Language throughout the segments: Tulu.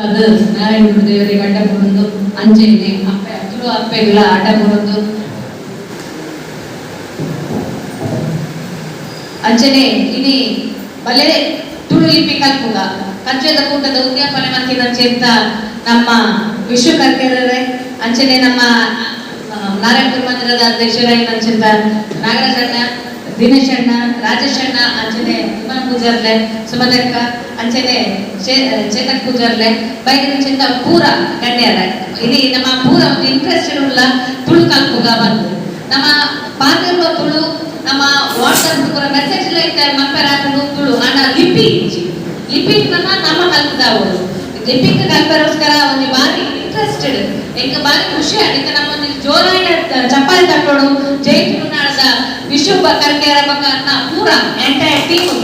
ಅದು ನಾರಾಯಣ ಗುರುದೇವರಿಗೆ ಅಡ್ಡ ಬೂರೊಂದು, ಅಂಚೆನೆ ಅಪ್ಪೆ, ತುಳು ಅಪ್ಪೆಗಳ ಅಡ್ಡ ಬೂರೊಂದು, ಅಂಚನೆ ಇನಿ ಬಲೆ ತುಳು ಲಿಪಿ ಕಲ್ಪುಗ ಕಜ್ಜದ ಕೂಟದ ಉದ್ಯಾಪನೆ ಮಂತಿನಂಚಿಂತ ನಮ್ಮ ವಿಶ್ವ ಕರ್ಕೆರೆ, ಅಂಚನೆ ನಮ್ಮ ನಾರಾಯಣಪುರ ಮಂದಿರದ ಅಧ್ಯಕ್ಷರಾಗಿನಂಚಿಂತ ನಾಗರಾಜಣ್ಣ, ದಿನೇಶ್ ಅಣ್ಣ, ರಾಜೇಶ್ ಅಣ್ಣ, ಅಂಚನೆ ವಿಮಾನ ಪೂಜಾರ್ಲೆ, ಸುಮಲಕ್ಕ, ಅಂಚನೆ ಚೇತನ್ ಪೂಜಾರ್ಲೆ ಬೈದಿನಂಚಿಂತ ಪೂರ ಗಣ್ಯರ. ಇನಿ ನಮ್ಮ ಪೂರ ಒಂದು ಇಂಟ್ರೆಸ್ಟ್ ಉಳ್ಳ ತುಳು ಕಲ್ಪುಗ ಬಂದು ನಮ್ಮ ಪಾತೆರುವ ತುಳು, ನಮ್ಮ ವಾಟ್ಸಪ್ ಪೂರ ಮೆಸೇಜ್ ಎಲ್ಲ ಇತ್ತೆ ಮಲ್ಪೆರಾಪುಂಡು ತುಳು. ಆಂಡ ಲಿಪಿ ಇಜ್ಜಿ. ಲಿಪಿ ನಮ್ಮ ಕಲ್ಪದಾವು. ಲಿಪಿಕ್ ಕಲ್ಪರೋಸ್ಕರ ಒಂಜಿ ಬಾರಿ ಇಂಟ್ರೆಸ್ಟೆಡ್. ಎಂಕ್ ಬಾರಿ ಖುಷಿ ಆಂಡ್. ನಮ್ಮ ಒಂಜಿ ಜೋರಾಯಿನ ಚಪ್ಪಾಳೆ ತಟ್ಟೋಡು ಜೈ ತುಳುನಾಡದ ವಿಶ್ವ ಕರ್ಕೇರ ಬೊಕ್ಕ ಪೂರ ಎಂಟೈರ್ ಟೀಮ್.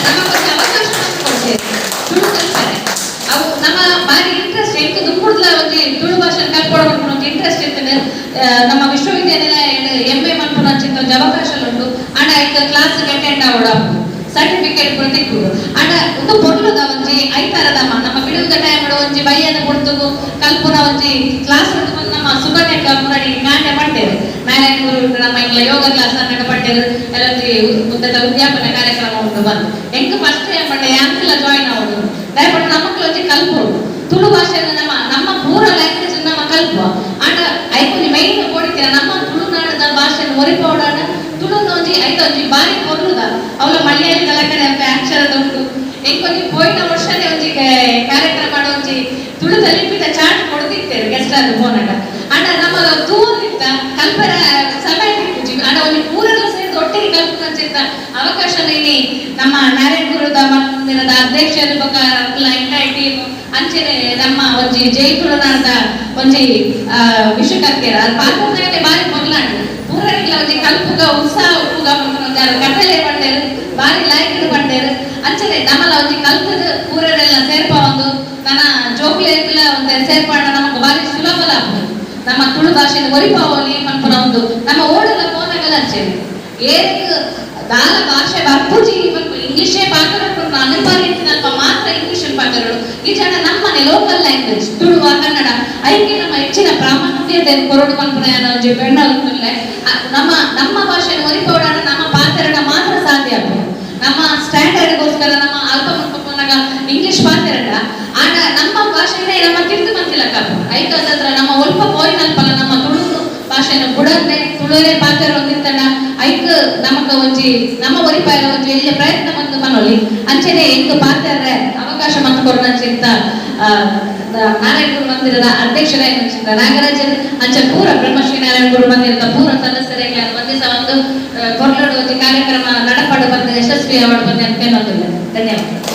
ನಮಗೊಂಜಿ ಅವಕಾಶ ಕೊಡ್ತೇವೆ ತುಳು ಕಲ್ಪನೆ. ಅವು ನಮ್ಮ ಬಾರಿ ಇಂಟ್ರೆಸ್ಟ್. ಎಂಕ್ ದುಂಬುಡ್ಲ ಒಂಜಿ ತುಳು ಭಾಷೆ ಕಲ್ಪೊಡು ಪನ್ಪುನ ಒಂಜಿ ಇಂಟ್ರೆಸ್ಟ್ ಇತ್ತುಂಡು. ನಮ್ಮ ವಿಶ್ವವಿದ್ಯಾನಿಲಯ ಎಂಎ ಮನ್ಪುನ ಅಂಚಿನ ಒಂಜಿ ಅವಕಾಶ ಉಂಡು. ಆಂಡ ಐಕ್ ಕ್ಲಾಸ್ ಅಟೆಂಡ್ ಆವೊಡು, ಸರ್ಟಿಫಿಕೇಟ್ ಪೂರ ತಿಕ್ಕುಂಡು. ಆಂಡ ಉಂದು ಪೊರ್ಲುದ ಒಂಜಿ ಐತಾರದ ನಮ್ಮ ಬಿಡುವುದ ಟೈಮ್ ಒಂಜಿ ಬಯ್ಯದ ಪೊರ್ತುಗು ಕಲ್ಪುನ ಒಂಜಿ ಕ್ಲಾಸ್ ಉಂಟು. ನಮ್ಮ ಸುಕನ್ಯಕ್ಕ ಮುನ್ನಡಿ ಕಾಂಡೆ ಪಂಡೇರು, ನಾರಾಯಣ ಗುರು ನಮ್ಮ ಇಂಗ್ಲ ಯೋಗ ಕ್ಲಾಸ್ ಅನ್ನಡ ಪಂಡೇರು, ಎಲ್ಲ ಒಂಜಿ ಉದ್ದದ ಉದ್ಯಾಪನ ಕಾರ್ಯಕ್ರಮ ಉಂಟು ಬಂದು. ಎಂಕ್ ಫಸ್ಟ್ ಟೈಮ್ ಪಂಡ ಯಾಂಕ್ಲ ಜಾಯಿನ್ ಆವೊಡು. ದಯಪಟ್ಟು ನಮಕ್ಲ ಒಂಜಿ ಕಲ್ಪೊಡು ತುಳು ಭಾಷೆನ. ನಮ್ಮ ನಮ್ಮ ಪೂರ ಲ್ಯಾಂಗ್ವೇಜ್ ನಮ್ಮ ಕಲ್ಪುವ. ಆಂಡ ಐಕೊಂಜಿ ಮೈನ್ ಕೊಡಿತೀರ, ನಮ್ಮ ತುಳುನಾಡದ ಭಾಷೆನ ಒರಿಪೋಡಾಂಡ ತುಳುನ ಒಂಜಿ ಐತ ಒಂಜಿ ಬಾರಿ ಪೊರ್ಲುದ. ಅವಲ ಮಲಯಾಳಿ ಕಲಕನೆ ಅಂತ ಅಕ್ಷರದ ಉಂಟು. ಎಂಕೊಂಜಿ ಪೋಯಿನ ವರ್ಷನೇ ಒಂಜಿ ಕಾರ್ಯಕ್ರಮ ಒಂಜಿ ತುಳುತ ಲಿಪಿತ ಚಾರ್ಟ್ ಕೊಡ್ತಿತ್ತೇರು ಗೆಸ್ಟ್ ಆದ್ ಪೋನಾಗ. ಆಂಡ ನಮ್ಮ ತೂವೊಂದಿತ್ತ, ಕಲ್ಪರ ಸಮಯ ತಿಕ್ಕುಜಿ. ಆಂಡ ಒಂಜಿ ಪೂರೆಲ್ಲ ಸೇರ್ದ್ ಒಟ್ಟಿಗೆ ಕಲ್ಪುನಂಚಿತ್ತ ಅವಕಾಶ ಇನಿ ನಮ್ಮ ನಾರಾಯಣ ಗುರುದ ಮಂದಿರದ ಅಧ್ಯಕ್ಷರು ಬೊಕ್ಕ ಎಂಟೈರ್ ಟೀಮ್, ಅಂಚನೆ ನಮ್ಮ ಒಂಜಿ ಜೈ ತುಳುನಾಡದ ಒಂಜಿ ವಿಶ್ವಕರ್ಕೆರ ಪಾತ್ರದಾಗನೆ ಬಾರಿ ಪೊರ್ಲಾಂಡ್. ಪೂರರಿಗ್ಲ ಒಂಜಿ ಕಲ್ಪುಗ ಉತ್ಸಾಹ ಉಪ್ಪುಗ ಪನ್ಪುನ ಕಟ್ಟಲೆ ಪಂಡೇರು, ಬಾರಿ ಲಾಯ್ಕಡ್ ಪಂಡೇರು. ಅಂಚನೆ ನಮ್ಮಲ ಒಂಜಿ ಕಲ್ತದ ಪೂರೆರೆಲ್ಲ ಸೇರ್ಪಾವೊಂದು ನನ್ನ ಜೋಕ್ಲೆಗ್ಲ ಒಂದು ಸೇರ್ಪಾಂಡ ನಮಕ್ ಬಾರಿ ಸುಲಭ ಆಪುಂಡು. ನಮ್ಮ ತುಳು ಭಾಷೆನ ಒರಿಪಾವೊಲಿ ಪನ್ಪುನ ಒಂದು ನಮ್ಮ ಓಡಲ ಪೋನಗಲ ಅಂಚೆನೆ ಏರೆಗ್ ದಾಲ ಭಾಷೆ ಬರ್ಪುಜಿ ಪನ್ಪು ಇಂಗ್ಲಿಷೇ ಪಾತೆರೊಡು ಅನಿವಾರ್ಯ ಇತ್ತಿನಲ್ಪ ಮಾತ್ರ ಇಂಗ್ಲಿಷ್ ಪಾತೆರೊಡು. ಈ ಜನ ನಮ್ಮನೆ ಲೋಕಲ್ ಲ್ಯಾಂಗ್ವೇಜ್ ತುಳುವ, ಕನ್ನಡ ಐಕೆ ನಮ್ಮ ಹೆಚ್ಚಿನ ಪ್ರಾಮುಖ್ಯತೆ ಕೊರಡು ಪನ್ಪುನ ಒಂಜಿ ಬೆಣ್ಣೆ. ನಮ್ಮ ನಮ್ಮ ಭಾಷೆನ ಒರಿಪೋಡಾಂಡ ನಮ್ಮ ಪಾತೆರಡ ಮಾತ್ರ ಸಾಧ್ಯ ಆಪುಂಡು. ನಮ್ಮ ಸ್ಟ್ಯಾಂಡರ್ಡ್ಗೋಸ್ಕರ ನಮ್ಮ ಅಲ್ಪ ಮುಲ್ಪ ಪೋನಾಗ ಇಂಗ್ಲಿಷ್ ಪಾತೆರಡ, ಆಂಡ ನಮ್ಮ ಭಾಷೆನೇ ನಮ್ಮ ತಿರ್ತು ಮಂತಿಲಕ್ಕ. ಐಕಾದ್ರ ನಮ್ಮ ಒಲ್ಪ ಪೋಯಿನಲ್ಪಲ ನಮ್ಮ ತುಳು ಭಾಷೆನ ಬುಡಂದೆ ತುಳುವೇ ಪಾತೆರೊಂದಿತ್ತಂಡ ಐಕ್ ನಮಕ ಒಂಜಿ ನಮ್ಮ ಒರಿಪಾಯರ ಒಂಜಿ ಎಲ್ಯ ಪ್ರಯತ್ನ ಬಂದು ಮನೊಲಿ. ಅಂಚನೆ ಎಂಕ್ ಪಾತೆರ್ರೆ ಅವಕಾಶ ಮಂತ್ ಕೊರ್ನಂಚಿಂತ ನಾರಾಯಣ ಗುರು ಮಂದಿರದ ಅಧ್ಯಕ್ಷರಾಯಿನಂಚಿಂತ ನಾಗರಾಜನ್, ಅಂಚ ಪೂರ ಬ್ರಹ್ಮಶ್ರೀ ನಾರಾಯಣ ಗುರು ಮಂದಿರದ ಪೂರ ಸದಸ್ಯರಿಗೆ ವಂದಿಸ ಒಂದು ಕೊರ್ಲಡು ಒಂಜಿ ಕಾರ್ಯಕ್ರಮ ನಡಪಾಡು ಬಂದ ಯಶಸ್ವಿ ಅವಳು ಬಂದ ಅಂತ ಧನ್ಯವಾದ.